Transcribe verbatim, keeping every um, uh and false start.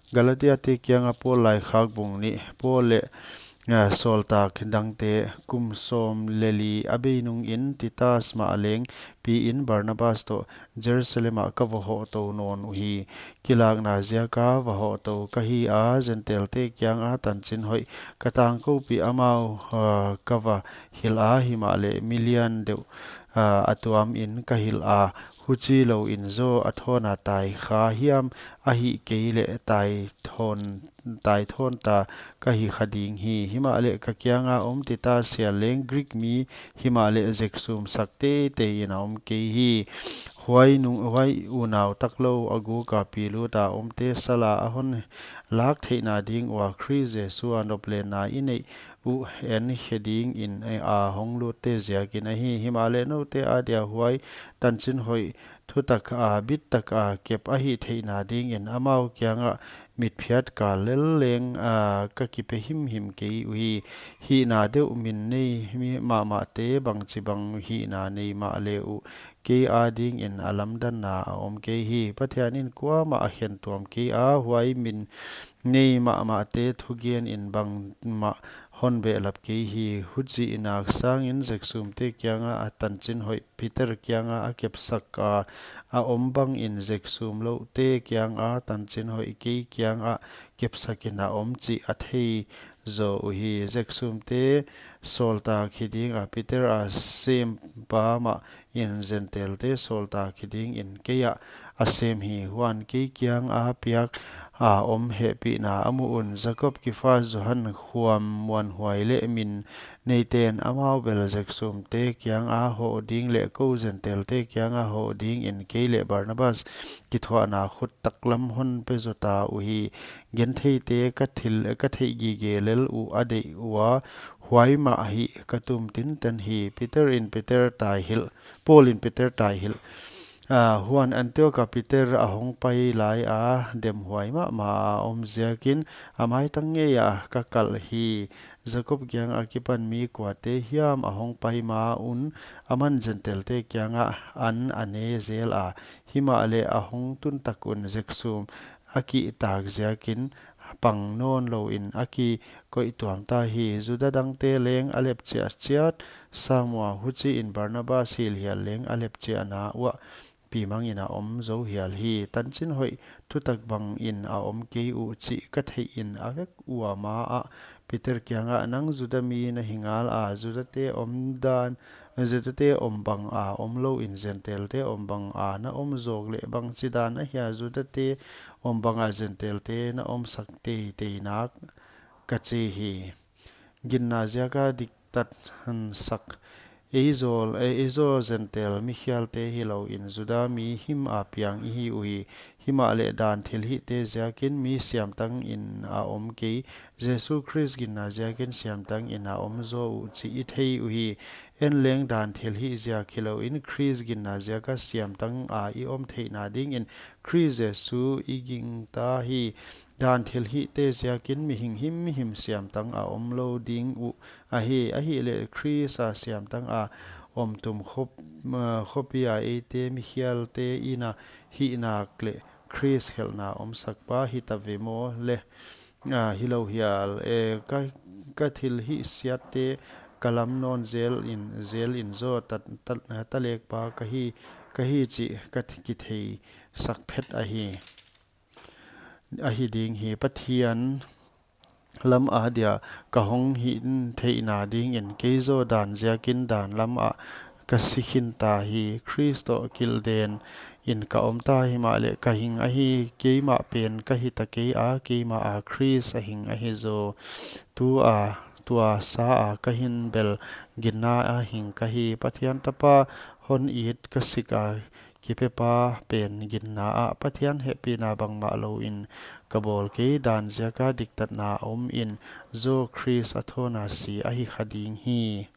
Galatiate kianga Paul laikhak bung nih. Paul leh, ah, sawltak dangte kum sawm leh li a bei nungin Titus mah leng piin Barnabas toh Jerusalem ah ka va hohtou nawn uhi. Kilakna ziaka va hohtou ka hi a, Gentilete kianga tanchinhoih ka tangkoupih amau, ah, ka va hilh a, himahleh mi lian deuh, ah, a tuamin ka hilh a, huchilouin zaw a thawna tai kha hiam, ahihkeileh tai thawn, tai thawn ta ka hi kha ding hi. Himahleh ka kianga om Titus hial leng Greek mi, himahleh zeksum sak teitei in a om kei hi. Huai nung, huai unau taklou a guka piluta omte sala a hon lak theihna ding ua Khrist Jesu a noplenna i neih uh en khe dingin a hong lutte ziakin ahi. Himahleh noute adia huai tanchinhoih thutak a, bitak a kep ahih theihna dingin amau kianga mitphiat kal lel leng, ah, ka kipe himhim kei uhi. Hihna deuh min nei mi mahmahte bangchibang hihna nei mahle uh kei adingin a lamdanna a om kei hi. Pathianin kuamah a khentuam kei a, huai min nei mahmahte thugenin bangmah hon behlap kei hi. Huchihna sangin zeksumte kianga a tanchinhoih Peter kianga a kepsak a, a om bangin zeksum louhte kianga tanchinhoih kei kianga kepsakin a om chih a thei zaw uhi. Zeksumte sawltak hi dinga Peter a sempa mahin Gentilete sawltak hi dingin kei ah a sem hi. Huan kei kianga piak a om hehpihna a mu un, Jakob kifa Johan khuam muanhuai leh min neiten amau bel zeksumte kianga hoh ding leh kou Gentilete kianga hoh dingin kei leh Barnabas kithuahna khut taklam hon pe zota uhi. Gentheite ka thil, ka theih gige lel uh a deih ua, huai mah hi ka tum tinten hi. Peter in Peter taihilh, Paul in Peter taihilh. Ah, huan Antioch a Peter a hong pai lai a, demhuai mahmah a om ziakin a maitang ngeia ka kalh hi. Jakob kiang akipan mi kuate hiam a hong pai ma un, aman Gentilete kianga an a ne zel a, himahleh a hong tun tak un zeksum a kihtak ziakin pang nawnlouin a kikoih tuam ta hi. Juda dangte leng a lepchiah chiat sam ua, huchiin Barnabas hilhial leng a lepchiahna uah pimangin a om zou hial hi. Tanchinhoih thutak bangin a om kei uh chih ka theihin a vek ua ma ah Peter kiangah, Nang Juda mi na hi ngal a, Judate omdan, Judate om banga omlouin Gentilete om banga na om zawk leh bangchidan ahia Judate om banga Gentilete na omsak teitei nak ka chi hi. Ginna ziaka diktat sak. Eizaw, eizaw Gentil mikhialte hilouin Juda mi him a piang i hi uhi. Himahleh dan thilhihte ziakin mi siamtangin a om kei, Jesu Khrist ginna ziakin siamtangin a om zaw uh chih i thei uhi. En leng dan thilhih ziak hilouin Khrist ginna ziaka siamtanga i om theihna dingin Khrist Jesu i gingta hi. Dan thilhihte ziakin mihing himhim siamtanga omlou ding uh ahi. Ahihleh Khrist a siamtanga om tum khop, ah, khopia eite mikhialte i na hih nak leh Khrist khelhna omsakpa hita ve maw le, ah, hilou hial. E, ka, ka thilhihsiatte ka lam nawn zelin, zelin zaw ta, ta, talekpa ka hi, ka hi chih ka thi-, kitheisak phet ahi. Ahi ding hi. Pathian lam adia ka hong hih theihna dingin kei zaw dan ziakin dan lamah ka si khin ta hi. Khrist toh kilhden in ka om ta, himahleh ka hing ahi keimah pen ka hita kei a, keimah a Khrist a hing ahi zaw. Tua, tua sa a ka hin bel ginna a hing ka hi. Pathian tapa hon it ka sik a, kipepa pen ginna ah Pathian hehpihna bangmah louin ka bawl kei, dan ziaka diktatna omin zaw Khrist a thawna si ahi kha ding hi.